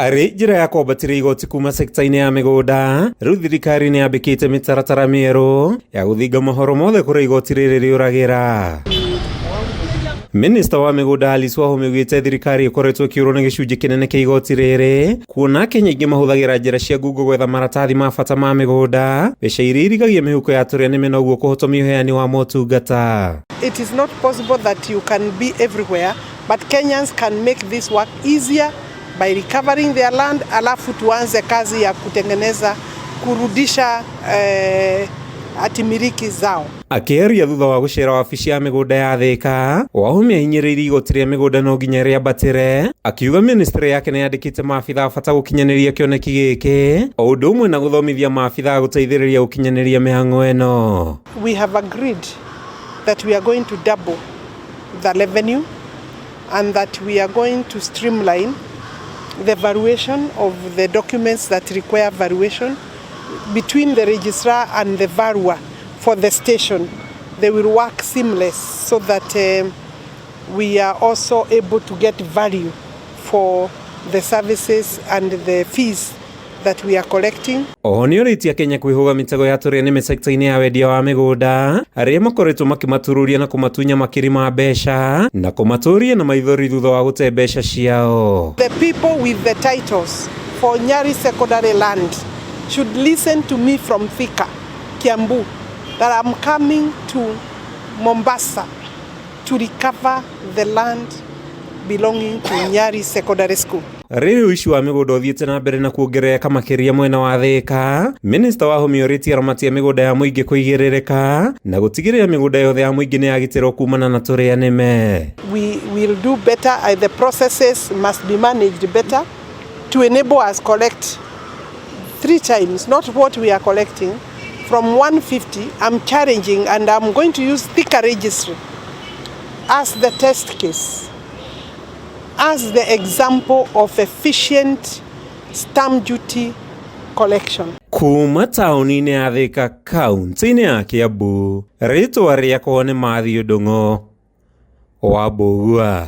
Arĩ njĩra ya kwambatĩria igoti kuma sekta-inĩ ya mĩgũnda, rĩu thirikari nĩ yambĩkĩte mĩtaratara mĩerũ ya gũthinga mohoro mothe kũrĩa igoti rĩrĩ rĩũragĩra. Minista wa mĩgũnda Alice Wahome augĩte thirikari ĩkoretwo ĩkĩũrwo nĩ gĩcunjĩ kĩnene kĩa igoti rĩrĩ kuona Akenya aingĩ mahũthagĩra njĩra cia ngungo gwetha maratathi ma bata ma mĩgũnda, mbeca iria irigagia mĩhuko ya tũrĩa nĩme noguo kũhotomia ũheani wa motungata. It is not possible that you can be everywhere, but Kenyans can make this work easier by recovering their land, alafu tuanze kazi ya kutengeneza kurudisha hatimiliki zao. Akĩaria thutha wa gũcera wabici ya mĩgũnda ya Thĩka, Wahome ahinyĩrĩirie igoti rĩa mĩgũnda no nginya rĩambatĩre, akiuga ministry yake nĩ yandĩkĩte maabitha a bata gũkinyanĩria kĩoneki gĩkĩ, o ũndũ ũmwe na gũthomithia maabitha gũteithĩrĩria gũkinyanĩria mĩhang'o ĩno. We have agreed that we are going to double the revenue and that we are going to streamline the valuation of the documents that require valuation between the registrar and the valuer for the station. They will work seamless so that we are also able to get value for the services and the fees that we are collecting. Oho nĩorĩtie Akenya kwĩhũga mĩtego ya tũrĩa nĩme sekta-inĩ ya wendia wa mĩgũnda arĩa makoretwo makĩmatururia na kũmatunya makiri ma mbeca na kũmatũria na maithori thutha wa gũte mbeca ciao. The people with the titles for Nyari Secondary land should listen to me from Thika, Kiambu, that I'm coming to Mombasa to recover the land belonging to Nyari Secondary School. Rĩrĩ ũici wa mĩgũnda ũthiĩte na mbere na kuongerereka makĩria mwena wa Thĩka, Minista Wahome orĩtie aramati a mĩgũnda ya mũingĩ kũigĩrĩrĩka na gũtigĩrĩra mĩgũnda yothe ya mũingĩ nĩ yagitĩrwo kumana na tũrĩa nĩme. We will do better. The processes must be managed better to enable us collect 3 times, not what we are collecting. From 150, I'm challenging and I'm going to use Thika Registry as the test case, as the example of efficient stamp duty collection. Kuma taũni-inĩ ya Thika kaunti-inĩ ya Kiambu, rĩtwa rĩakwa nĩ Matthew Ndung'u wa Mbũgua.